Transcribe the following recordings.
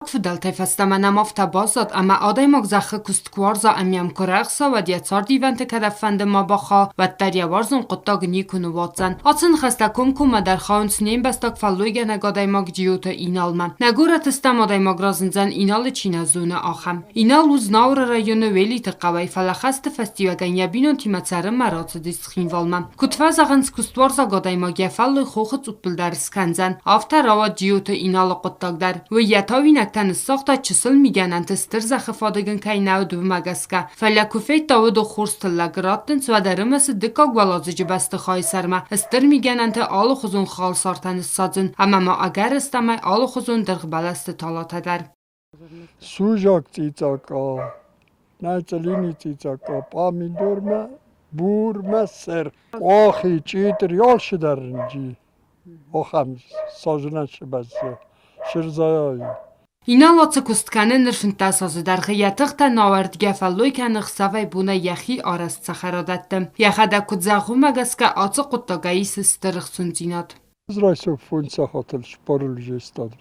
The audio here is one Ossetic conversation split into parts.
Фыдӕлтӕй фӕстӕмӕ нӕм афтӕ баззад, ӕмӕ адӕймаг зӕххы куыст куы уарза ӕмӕ йӕм куы рӕхса, уӕд йӕ цардивӕнты кӕдӕмфӕнды ма бахауа, уӕддӕр йӕ уарзон хъуыддаг никуы ныууадздзӕн. Ацы ныхӕстӕ комкоммӕ дӕр хауынц не мбӕстаг фӕллойгӕнӕг адӕймаг Джиоты Иналмӕ. Нӕ горӕты стӕм адӕймаг разындзӕн, Иналы чи нӕ зоны, ахӕм. Инал у Знауыры районы Уелиты хъӕуӕй, фӕлӕ хӕсты фӕстиуӕгӕн йӕ бинонтимӕ цӕрынмӕ рацыдис Цхинвалмӕ. Куыд фӕзӕгъынц, куыстуарзаг адӕймаг йӕ фӕллой хохы цъуппыл дӕр скӕндзӕн, афтӕ рауад Джиоты Иналы хъуыддаг дӕр. Уый йӕ тауинӕгтӕ ныссагъта чысыл мигӕнӕнты стыр зӕххы фадыг ын кӕй нӕ уыд, уымӕ гӕсгӕ. Фӕлӕ куы федта уыдон хорз тыллӕг раттынц, уӕд ӕрымысыд дыккаг уӕладзыджы бӕстыхайы сӕрмӕ стыр мигӕнӕнты алыхуызон халсартӕ ныссадзын ӕмӕ ма ӕгӕрыстӕмӕй алыхуызон дыргъбӕлӕсты талатӕ дӕр. Сужаг цъицъака, нӕ цъылини цъицъака, пъамидормӕ, бурмӕ сыр, къохи, чъитъри, алцыдӕр ын ахӕм сажынӕн сбӕззы, сырзайайы. Инал ацы куыст кӕны ныр 15 азы дӕргъы, йӕ тыхтӕ науӕрдгӕ фӕллой кӕны хсӕвӕй-бонӕй йӕхи арӕзт цӕхӕрадӕтты. Йӕхӕдӕг куыд зӕгъы, уымӕ гӕсгӕ ацы хъуыддагӕй исы стыр ӕхцондзинад. Райсом фондз сахатыл спорыл жестад.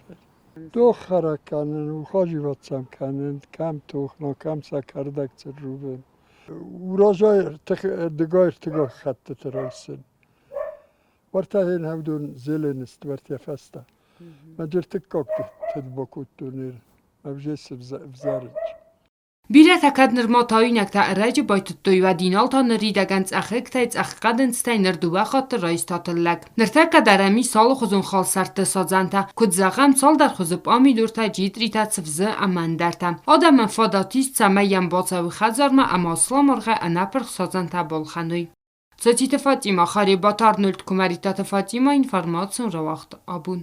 Доххӕрӕг кӕнын, ухаживаться кӕнын, кӕм тохна, кӕм сӕ кӕрдӕг цыррувын. Урожай дыгай-ӕртыгай хӕттыты райсын. Уӕртӕ йын ӕвдон зеленыст уӕртӕ фӕстӕ. Мӕ ӕртыккаг тыд бакодтон ныр, ӕвзес ӕвзарынч. Бирӕтӕ кӕд нырма тауинӕгтӕ ӕрӕджы байтыдтой, уӕд Инал та ныридӕгӕн цъӕхыгтӕй, цъӕх хъӕдындзтӕй ныр дыууӕ хатты райста тыллӕг. Ныртӕккӕ дӕр ӕм ис алыхуызон халсӕртты садзӕнтӕ, куыд зӕгъӕм, цалдӕр хуызы пъамидуртӕ, джитъритӕ, цывзы ӕмӕ ӕндӕртӕ. Адӕмӕн фадат ис, цӕмӕй йӕм бацӕуой хӕдзармӕ ӕмӕ аслам аргъӕй ӕнӕпырх садзӕнтӕ балхӕной. Цоциты Фатимӕ, Харебаты Арнольд, Куымӕридтаты Фатимӕ, информацион рауагъд абон.